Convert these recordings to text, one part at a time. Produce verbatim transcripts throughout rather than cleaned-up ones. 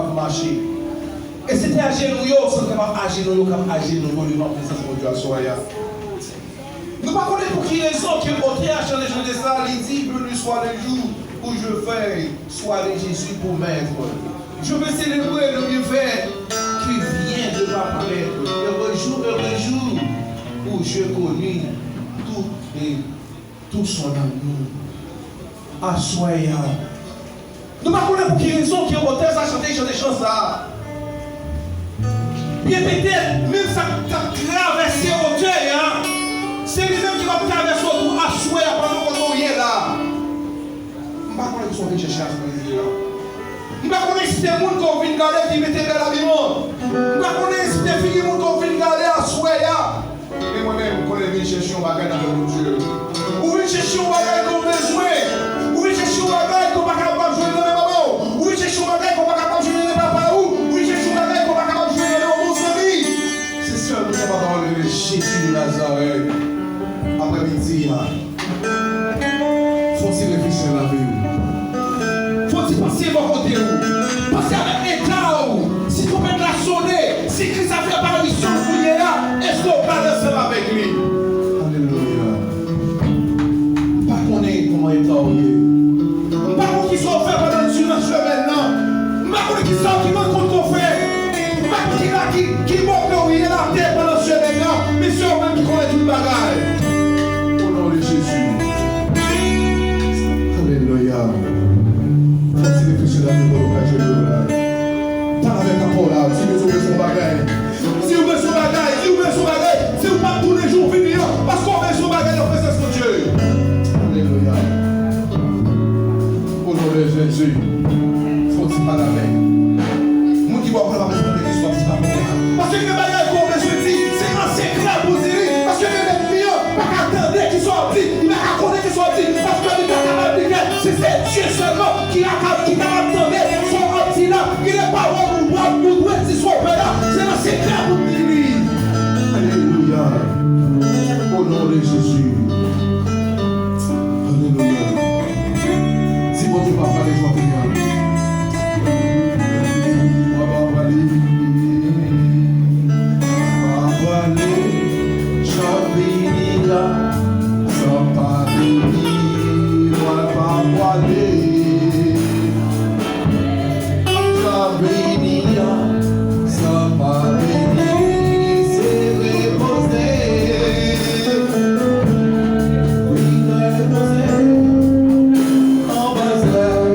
ap mache. E se te ajenou yo, sa k ap ajenou yo, k ap ajenou yo devan prezans Bondye aswè a. Nou pa konnen pou ki rezon ke otè a chante chante sa, li di, Béni soit le jour où je fais, soit le Jésus pour maître. Je veux célébrer le bienfait qui vient de m'apparaître. Heureux jour, heureux jour où je connus tout et tout son amour. Aswè a, nou pa konnen pou ki rezon ke otè sa chante, chante chan sa. Byen petèt, menm sa k ap travèse otè a, se li menm ki p ap travèse w tou aswè a, pandan kote w ye la. M pa konnen ki sa w vin chèche aswè a. M pa konnen si se moun ke w vin gade ki mete bèl abiman. M pa konnen si se figi moun ke w vin gade aswè a. Men mwen menm, m konnen vin chèche yon bagay nan men Bondye. Ou vin chèche yon bagay ke w bezwen. Ou vin chèche yon bagay ke w pa kapab jwenn nan men papa w. Ou vin chèche yon bagay ke w pa kapab jwenn nan men papa w. Ou vin chèche yon bagay ke w pa kapab jwenn nan men yon bon zanmi. Se sèl moun ki kapab pale de Jezi de Nazarèt. Aprè midi a, fè w ti reflechi nan lavi w. Fè w ti panse bò kote w. Panse avèk eta w. Si twonpèt la sone, si Kris la fè aparisyon l kounye a, èske w pral ansanm avèk li? Alelouya. M pa konnen kòman eta w ye. M pa konn kisa w fè pandan w nan semèn nan. M pa konnen kisa w ki rankontre w fè. M pa konn ki la ki, ki bò ke w ye latè pandan semèn nan. Men se ou menm ki konnen tout bagay. O non de Jezi. Alelouya. Fè w ti reflechi nan men Bondye. Pale avèk papa w la. Di Bondye w bezwen yon bagay. Di w bezwen bagay, di w bezwen bagay, di w p ap tounen jou w vini an, paske w bezwen bagay nan prezans Bondye. Alelouya. O non de Jezi, fè w ti pale avè l. Moun ki bò w la pa bezwen tande kisa w ap di papa w la. Paske gen bagay ke w bezwen di, se an sekrè pou w di li, paske gen lènmi an pa ka tande kisa w ap di, li pa ka konnen kisa w ap di, paske li pa kapab li fè, se, se Dye sèlman ki a ka, ki kapab tande sa w ap di la. Gen de pawòl nou dwe, nou dwe di Sovè a, se nan sekrè pou n di li. Alelouya. O non de Jezi. Alelouya. Di Bondye, papa, lè jwa vini an. Mwen pa prale. Mwen pa prale. Jan vini an, san pa beni. Mwen pa prale. Jan vini an, san pa beni, se repoze. Vin repoze anba zèl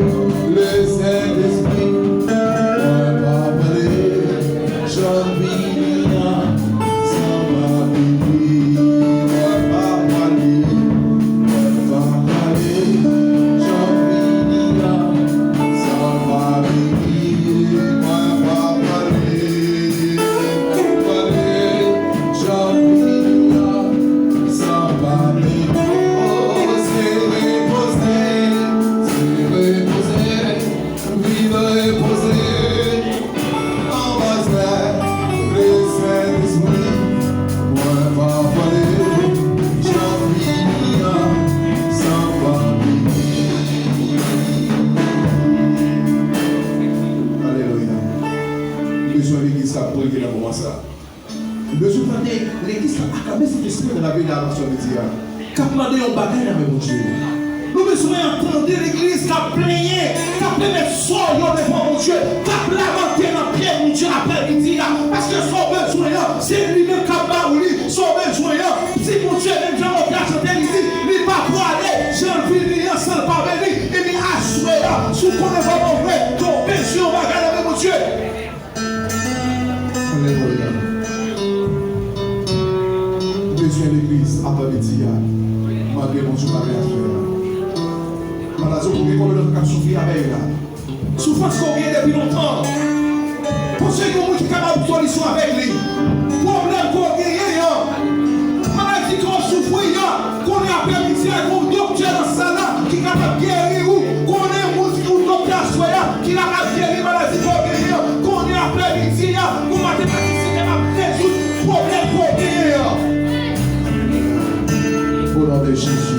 Lesentespri. Mwen pa prale. Jan vini an, san pa beni, mwen pa prale, mwen pa prale. Jan vini an, san pa beni, mwen pa prale, prale. Jan vini an, san pa beni, o, se repoze, se repoze. Vin repoze anba zèl Lesentespri. Mwen pa prale, jan vini an, san pa beni. Alelouya. M bezwen legliz k ap priye nan moman sa. Nou bezwen tande legliz k ap aklame Sentespri nan lavi a, pastè Medi a, k ap mande yon bagay nan men Bondye. Nou bezwen tande legliz k ap plenyen, k ap remèt sò yo devan Bondye, k ap lamante nan pye Bondye aprè midi a. Paske sa w bezwen an, se li menm k ap ba ou li. Sa w bezwen an, si Bondye menm jan otè a chante, li di, li pa prale, jan l vini an, san l pa beni. Ebyen, aswè a, si w konnen vrèman vre ke w bezwen yon bagay nan men Bondye, Alelouya. Ou bezwen legliz aprè midi a. Malgre Bondye pa gen afè la. Maladi w gen kòm lòt k ap soufri avè l la. Soufrans ke w gen depi lontan. Panse gen yon moun ki kapab solisyon avèk li. Pwoblèm ke w genyen an. Maladi ke w soufri an. Kounye a aprè midi a, gon doktè nan sal la ki kapab geri ou. Konnen moun ki yon doktè aswè a ki kapab geri maladi ke w genyen an. Kounye a aprè midi a, gon matematisyen kapab rezoud pwoblèm ke w genyen an. O non de Jezi.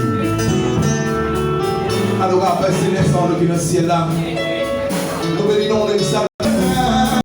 Alò, Pè Selès, nou ki nan syèl la, nou beni non w nan sa